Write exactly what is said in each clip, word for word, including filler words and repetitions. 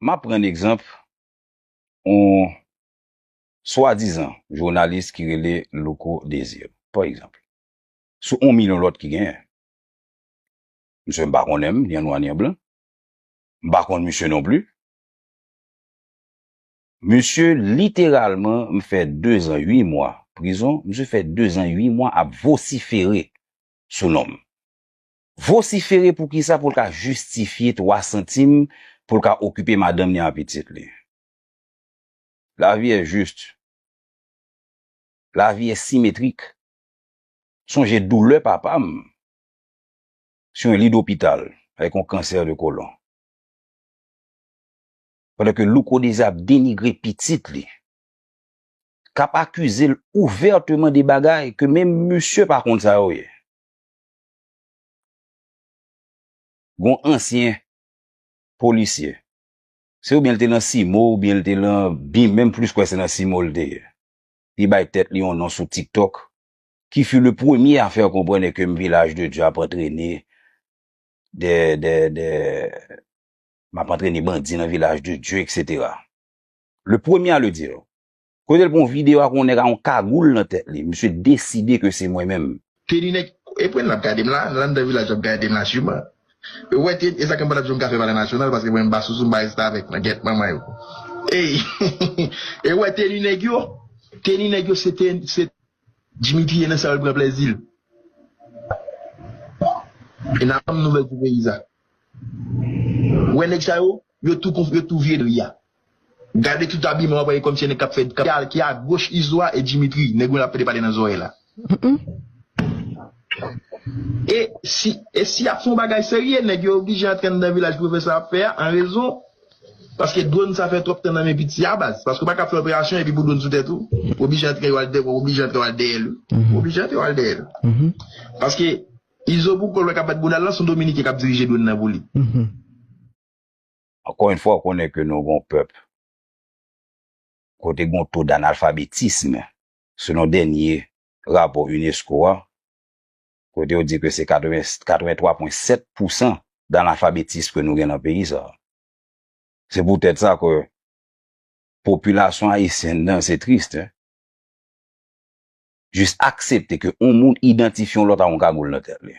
M ap pran egzanp yon swadizan jounalis ki rele Louko Désir, pa egzanp. Sou yon milyon lòt ki genyen. Misye m pa konnen m, ni an nwa ni an blan. M pa konn misye non pli. Misye, literalman, m fè dezan uit mwa prizon, misye fè dezan uit mwa ap vosifere sou non m. Vosifere pou kisa? Pou l ka jistifye twa santim, pou l ka okipe madanm li ak pitit li. Lavi est juste. Lavi est symétrique. Sonje doulè papa m. Sou yon li dopital avèk yon kansè de kolon. Pandan ke Louko Désir ap denigre pitit li, k ap akize l ouvèteman de bagay ke menm misye pa konn sa yo ye. Gon ansyen polisye. Se oubyen l te nan Simo, oubyen l te nan bim, menm plis kwè se nan Simo l te ye. Li bay tèt li yon non sou TikTok, qui fut le premier à faire comprendre que m Village de Dieu ap antrene de, de, de, m ap antrene bandi nan Village de Dieu, et cetera. Le premier à le dire. Kote l pran yon videyo ak yon nèg ak yon kagoul nan tèt li. Misye deside ke se mwen menm. Teni nèg, e pwen l ap gade m la, l anndan vilaj l ap gade m la siman. Ou wè, te, e sa ke m pa t ap jwenn kafe Palè Nasyonal, paske mwen m pa sousou, m pa restavèk nan gèt manman yo. Ey! E ou wè, teni nèg yo, teni nèg yo, se te, se Dimitri ye nan sa yo, l pran plèzi l. E n ap ban m nouvèl pou peyi sa. Ou wè nèg sa yo, yo tou konf-, yo tou vye dri a. Gade tout abiman w ap wè kòmsi nèg k ap fè, k ap, ki a, ki a goch Izo a e Dimitri, nèg yo l ap pede pale nan zòrèy la. E si, e si y ap fè yon bagay serye, nèg yo oblije antre anndan vilaj pou yo fè sa y ap fè a, an rezon, paske dwòn sa fè twòp tan nan men piti a baz. Paske w pa ka fè operasyon epi pou dwòn sou tèt ou, ou oblije antre w al dè-, ou oblije antre w al dèyè l, wi. Ou oblije antre w al dèyè l. Paske Izo Boukòl wè k ap bat boudal lan, se yon Dominiken k ap dirije dwòn nan pou li. Ankò yon fwa, w konnen ke nou gon pèp kote gon to d'analfabetisme, selon dènye rapò unesco a, kote yo di ke se katreven, katreven twa pwen sèt pousan d'analfabetisme ke nou gen nan peyi sa. Se poutèt sa ke popilasyon ayisyèn nan, se tris, hein. Jis aksepte ke yon moun idantifye yon lòt ak yon kagoul nan tèt li.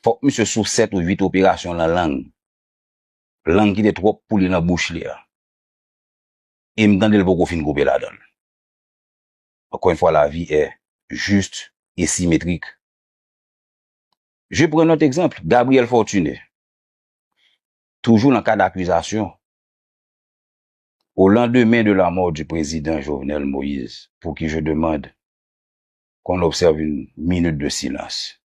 Fòk misye sou sèt ou uit operasyon nan lang. Lang ki te twòp pou li nan bouch li a. E m tande l poko fin koupe ladan l. Encore une fois, la vie est juste et symétrique. Je prends un autre exemple, Gabriel Fortuné. Toujours dans le cas d'accusation, au lendemain de la mort du président Jovenel Moïse, pour qui je demande qu'on observe une minute de silence.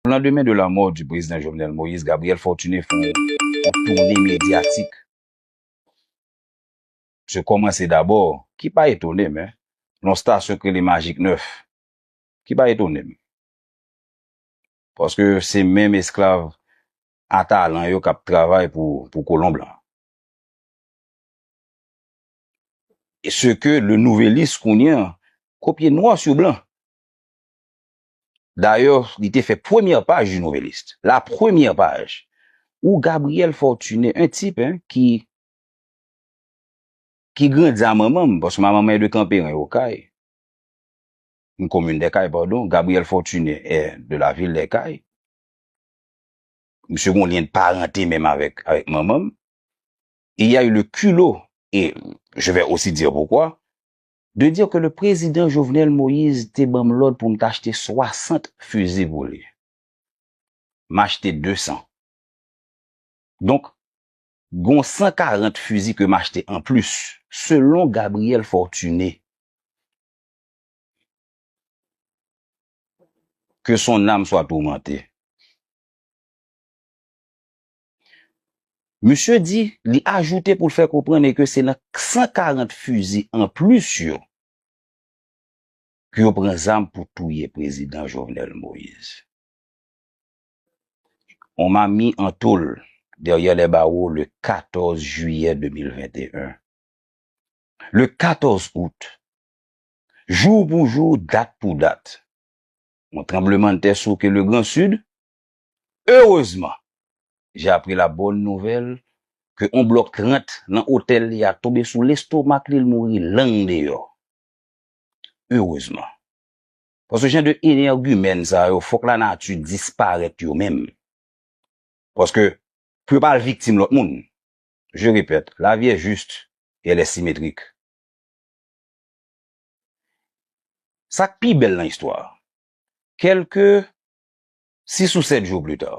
Au lendemain de la mort du président Jovenel Moïse, Gabriel Fortuné fè yon, yon toune medyatik. Misye kòmanse dabò, ki pa etone m, hein, nan yon stasyon ki rele Magic nèf, ki pa etone m. Paske se menm esklav atalan yo k ap travay pou, pou kolon blan. E ce que le Nouvelliste kounye a kopye noir sur blanc. Dayè, li te fè premyè paj du Nouvelliste. La première page. Ou Gabriel Fortuné, un type, hein, ki, ki grandi a manman m, paske manman m est de Kanperen, Okay. Une commune des Cayes, pardon. Gabriel Fortuné est de la ville des Cayes. misye gen yon lyen de parante menm avèk, avèk manman m. Et il a eu le culot, et je vais aussi dire pourquoi, de dire que le président Jovenel Moïse te ban m lòd pou m t achte swasant fizi pou li. M achte de san. Donk, gon san karant fizi ke m achte anplis, selon Gabriel Fortuné. Que son âme soit tourmentée. Misye di, li ajoute pou l fè konprann ke se nan san karant fizi anplis yo ke yo pran zam pou touye prezidan Jovenel Moïse. On m'a mis en tôle derrière les barreaux le quatorze juillet deux mille vingt et un. Le quatorze août, jour pour jour, date pour date, on tremblemanntè souke le Grand Sud. Heureusement, j'ai appris la bonne nouvelle que on blòk trant nan otèl li a tonbe sou lestomak li, l mouri lang deyò. Erezman. Paske jan de enègimèn sa yo, fòk lanati disparèt yo menm. Paske pou yo pa al viktim lòt moun. Je répète, la vie est juste et elle est symétrique. Sa k pi bèl nan istwa a, kèlke sis ou sèt jou pli ta,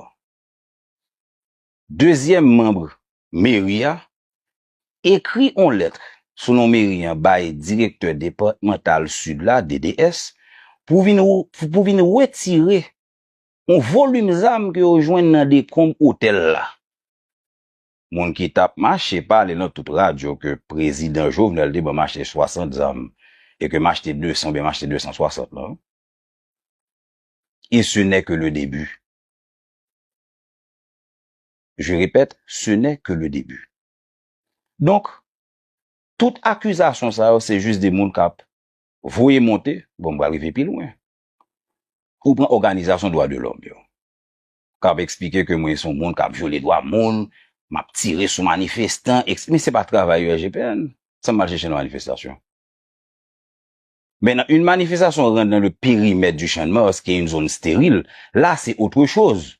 dezyèm manm meri a ekri yon lèt sou non meri an bay direktè depatmantal Sid la, D D S, pou vin, pou vin retire yon volim zam ke yo jwenn nan dekonb otèl la. Moun ki t ap mache pale nan tout radyo ke prezidan Jovenel te ban m achte swasant zam e ke m achte de san oubyen m achte de san swasant lan. Et ce n'est que le début. Je répète, ce n'est que le début. Donk, tout akizasyon sa yo, se jis de moun k ap voye monte, bon, m pral rive pi lwen. Ou pran òganizasyon dwa de lòm yo, k ap eksplike ke mwen se yon moun k ap vyole dwa moun, m ap tire sou manifestan, eks-, men se pa travay U S G P N, sa m al chèche nan manifestasyon. Men nan yon manifestasyon rant dans le périmètre du Champ de Mars, ki est une zone stérile, la, c'est autre chose.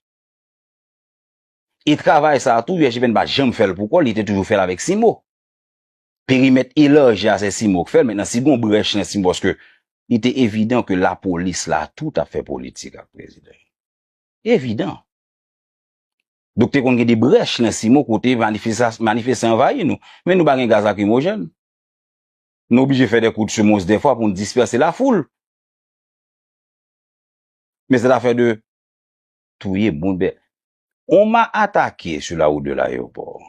E travay sa a tou, U S G P N pa janm fè l pou kò l, li te toujou fè l avèk CIMO. Perimèt elaji a, se CIMO k fè l. Mentnan, si gon brèch nan CIMO, paske li te evidan ke lapolis la tou t ap fè politik ak prezidan. Evidan. Donk, te konn gen de brèch nan CIMO kote manifesta-, manifestan anvayi nou. Men nou pa gen gaz lakrimojèn. Nou oblije fè de kou de semons dèfwa pou n dispèse lafoul. Men se afè de touye moun. Ben, on m'a attaqué sur la route de l'aéroport.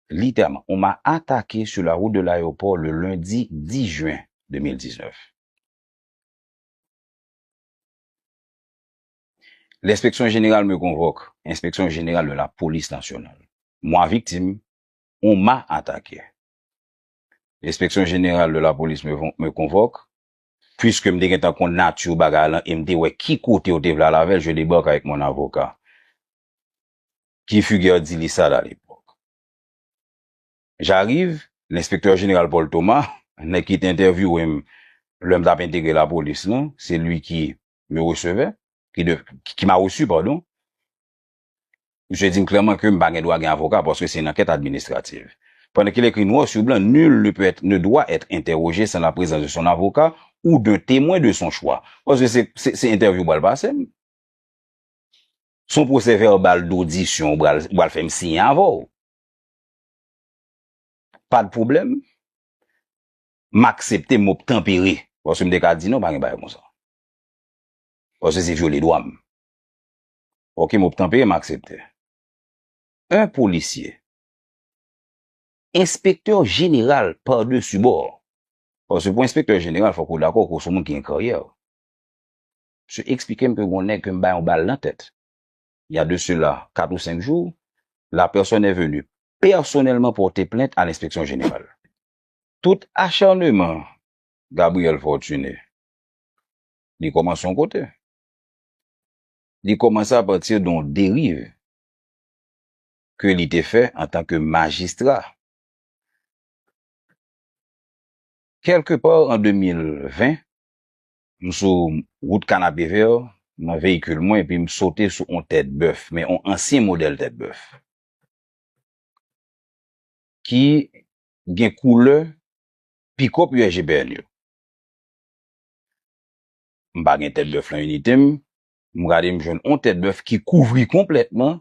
Littéralement, on m'a attaqué sur la route de l'aéroport le lundi dix juin deux mille dix-neuf. L'inspection générale me convoque, inspection générale de la police nationale. Moi, victime, on m'a attaqué. L'inspection générale de la police me, me convoque, puisque m te gentan konn nati bagay lan e m te wè ki kote yo te vle al avè l, je débarque avec mon avocat, qui fut Guerdy Lissade à l'époque. J'arrive, l'inspecteur général Paul Thomas, nèg ki te entèvyouwe m lè m t ap entegre lapolis lan, c'est lui qui me recevait, qui de, qui m'a reçu, pardon. Misye di m klèman ke m pa gen dwa gen avoka paske se yon ankèt administrativ. Pendant qu'il écrit noir sur blanc, nul ne peut être, ne doit être interrogé sans la présence de son avocat ou d'un témoin de son choix. Paske se, se, se entèvyou w pral pase m. Se yon pwosè vèbal dodisyon w pral, w pral fè m siyen avè w. Pa de pwoblèm. M aksepte, m obtanpere. Paske m te ka di non, pa gen bagay konsa. Paske se vyole dwa m. Oke, m obtanpere, m aksepte. Un policier, inspecteur général par-dessus bord. Paske pou enspektè jeneral, fòk ou dakò ke w se yon moun ki gen karyè. Misye eksplike m ke gon nèg ke m bay yon bal nan tèt. Il y a de cela quatre ou cinq jours, la personne est venue personnellement porter plainte à l'inspection générale. Tout acharnement Gabriel Fortuné, li kòmanse yon kote. Li kòmanse apati de yon deriv ke li te fè antanke majistra. Kèlkepa an de mil ven, m sou wout Kanapevè, nan veyikil mwen epi m sote sou yon tèt bèf, men yon ansyen modèl tèt bèf ki gen koulè pikòp U S G P N yo. M pa gen tèt bèf lan inite m, m gade m jwenn yon tèt bèf ki kouvri konplètman